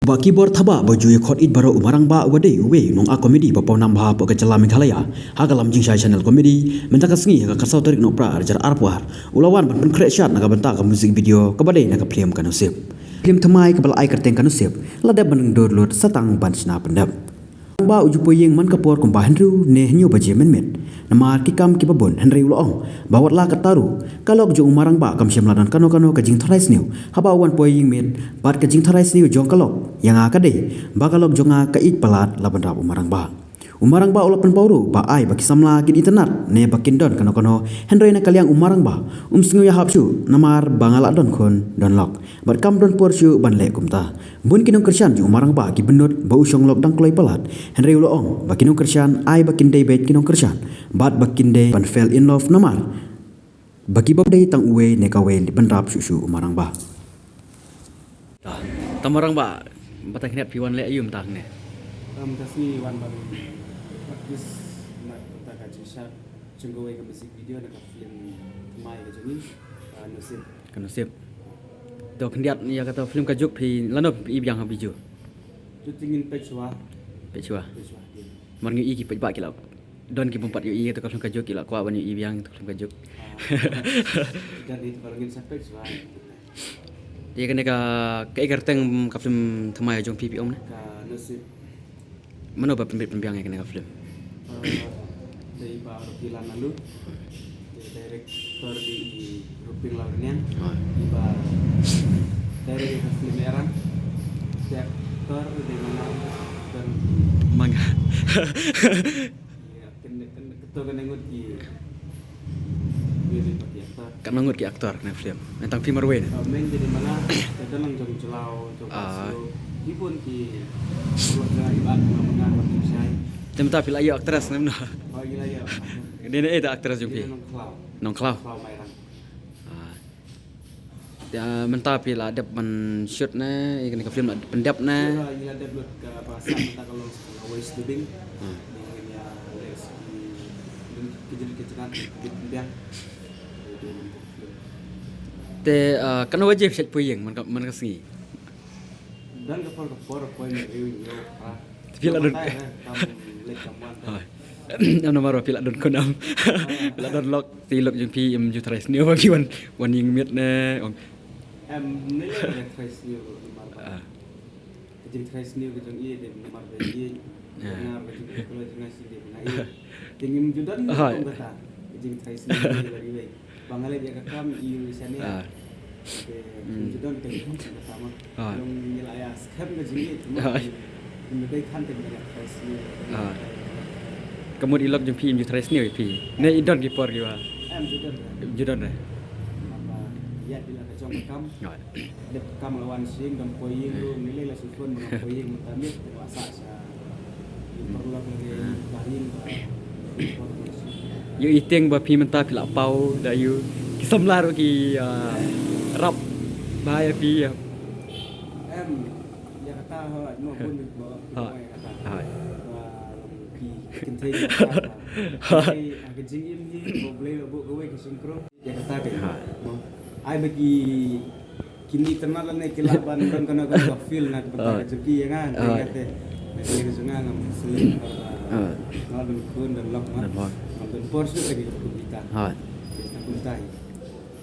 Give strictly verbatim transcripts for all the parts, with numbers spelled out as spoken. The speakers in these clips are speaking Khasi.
Ba ki bor thaba ba ju ïa khot ïeit baroh u Marangbah uba dei uwei u nong-act comedy ba paw nam bha hapoh ka jylla Meghalaya. Ha ka Lam Jingshai Channel Comedy, mynta ka sngi ha ka khatsaw tarik Nohprah arhajar arphew ar, u la wan ban pynkhreh shad na ka bynta ka music video kaba dei na ka phlim Ka Nusip. Phlim thymmai kaba la ai kyrteng Ka Nusip la dep ban dur lut sa tang ban shna pyndep. Ba u ju poi ïing man ka por kumba hynriew ne hynñiew baje mynmiet. Namar ki kam kiba bun, hynrei u la ong ba wat la katta ruh, ka lok jong u Marangbah kam shym la don kano kano ka jingtharai sniew haba u wan poi ïing miet, bad ka jingtharai sniew jong ka lok ïa nga ka dei ba ka lok jong nga ka ïeit palat la bynrap u Marangbah. U Marangbah u la pynpaw ruh ba ai ba ki samla kin itynnad ne ba kin don kano kano, hynrei na ka liang u Marangbah um sngew ïahap shuh namar ba nga la don khun don lok bad kam don por shuh ban leh kumta. Bun ki nongkyrshan jong u Marangbah ki bynnud ba u shong lok dang kloi palat, hynrei u la ong ba ki nongkyrshan ai ba kin dei beit ki nongkyrshan bad ba kin dei ban fall in love namar ba kiba dei tang uwei ne kawei bynrap shuh shuh u Marangbah. Ta Marangbah, ba ta khyndiat phi wan leh aïu mynta hangne? Mynta sngi wan ban practice na ka bynta ka jingshad jong kawei ka music video na ka film thymmai ka jong ngi, Ka Nusip. Ka Nusip. To khyndiat ïa kata film Ka Juk phi lano phi i biang ha Bijou? Tu te ngin peit shuwa. Peit shuwa. Peit shuwa. Mar ngi i ki paidbah ki la don ki bym pat ïohi ïa kata ka film Ka Juk ki la kwah ban ïohi biang ïa kata ka film Ka Juk. Ah. Ïa kane ka, kaei ka kyrteng ka film thymmai jong phi phi ong ne? Ka Nusip. Mano ba pynbit pynbiang ïa kane ka film? Ah, dei i Bah Rocky Lanalu. Te director dei i Ruping Laurniang. Ah. I ba direct ïa ka film Erang. Te actor dei Manga. Manga. Ïa, kane, kane, kato kane ngut ki, ki, ki actor. Katno ngut ki actor na film? Tang phi marwei ne? Ah, main dei Manga, te dang jong Jlaw, jong Pasio. Ki bun ki, ki bun ki Manga, Manga, Manga, Manga. Te mynta phi la ïoh actress ne mano? Oh, ngi la ïoh. Dei ne, eh, da actress jong phi? Nongkhlaw. Nongkhlaw. Khlaw Mairang. Ah. Te mynta phi la dep ban shoot ne, ïa kane ka film la pyndep ne? Ngi la dep lut ka ba sa mynta ka long ka West Lubing. Hmm. Ngi la leh ki jingkit jingkit jingkit jingkit. Te, ah, katno baje phi shait poi ïing man ka, man ka sngi? Don ka por ka por poi hynriew hynñiew phra. Phi la don. Kam leit kam wan. Hooid. Em namar ba phi la don khun em. Phi la don lok, te i lok jong phi im ju tharai sniew ba phi wan, wan ïing miet ne. Em, ne leh tharai sniew namar ba. Ah. Ka jingtharai sniew ka jong i dei namar ba i. Ah. Namar ka jingkloi jong nga shisha dei ba nga i. Te ngim ju don kata ka jingtharai sniew la iwei. Ba nga leh ïa ka kam i u shane. Ah. Te ju don ka jingkam ka tama. Ah. Long ngi la ïa skhem ka jingïeit. Ah. Ngi dei khan te ngi la tharai sniew. Ah. Ka mut i lok jong phi im ju tharai sniew ïa phi. Ne i don ki por ki ba. Em ju don. Ju don re. Ba ïa di la ka jong ka kam. Ah. Dep kam la wan sing dang poi ïing ruh ngi leh la sukun dang poi ïing mynta miet dang la sah sha. Ïing paralok lagi baring ba. Ïoh i tieng ba phi mynta phi la paw da ïoh ki samla ruh ki, ah, rap ba ïa phi ïa. Em ïa kata ho mo bun ba. Ha. Ba ki kynthei ka jingim hi ba Blei ba bu kawei ka singkrong. Ïa kata ka. Ha. Mo. Ai ba ki, kine ki tyrna lane ki lah ban don kano kano ka feel na ka bynta ka jong ki ïa nga, ïa nga te. Na ka liang jong nga ngam sngewthuh ba nga don khun don lok ma. Don lok. Ngam don por shuh ka dei ka kumta. Ha. Ïa ka kumta.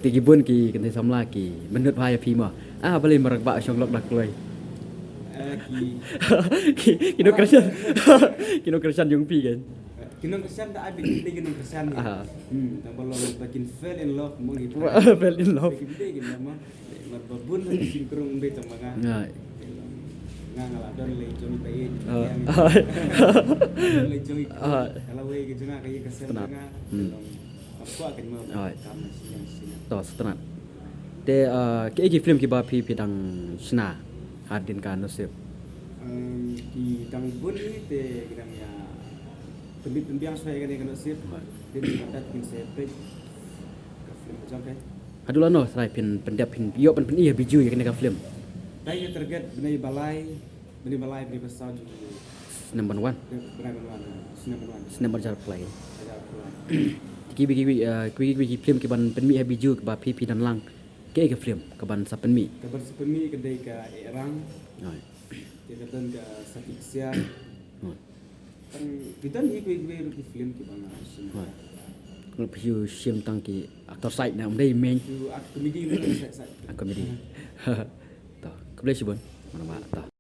Te ki bun ki kynthei samla ki mynnud bha ïa phi ma. Ah, balei Marangbah shong lok da kloi. Eh, ki. Ki, ki nongkyrshan. Ki nongkyrshan jong phi kan. Ki nongkyrshan da ai ba ki dei ki nongkyrshan. Aha. Hmm, tang ba long ba kin fell in love mo ki. Fell in love. Ki dei ki love mo. Mar ba bun ha ki singkrong dei tang ba nga. Nga nga la don lei jong i paieit. Lei jong i. Ka lawei ki jong nga ka ïa ka sem nga. Kam kwah kan mo. Kam na siniang siniang. To sngewtynnat. Te, ah, kiei ki film kiba phi phi dang shna hadien Ka Nusip? Em, ki dang bun hi te ki dang ïa pynbit pynbiang shuwa ïa kane Ka Nusip. Te ki dang kin sa peit ka film ka jong ka. Haduh lano trai phin pyndep phin ïoh ban pyni ha Bijou ïa kane ka film? Dang ïa target bnai ba lai, bnai ba lai bnai ba saw jong. Snem ban wan. Bnai ban wan. Snem ban wan. Snem arhajar arphew lai. Kiwei kiwei, eh, kiwei kiwei ki film kiban pynmih ha Bijou kiba phi phi don lang. Kiei ka film kaban sa pynmih? Kaban sa pynmih ka dei ka Erang. Oi. Ka don ka Sakhi Ksiar. Tang ki don hi kiwei kiwei ruh ki film kiba nga shim. Nga phi shu shim tang ki actor side na, ym dei main. Ki act comedy, side side. Act comedy. To, khublei shibun. Mano ba to.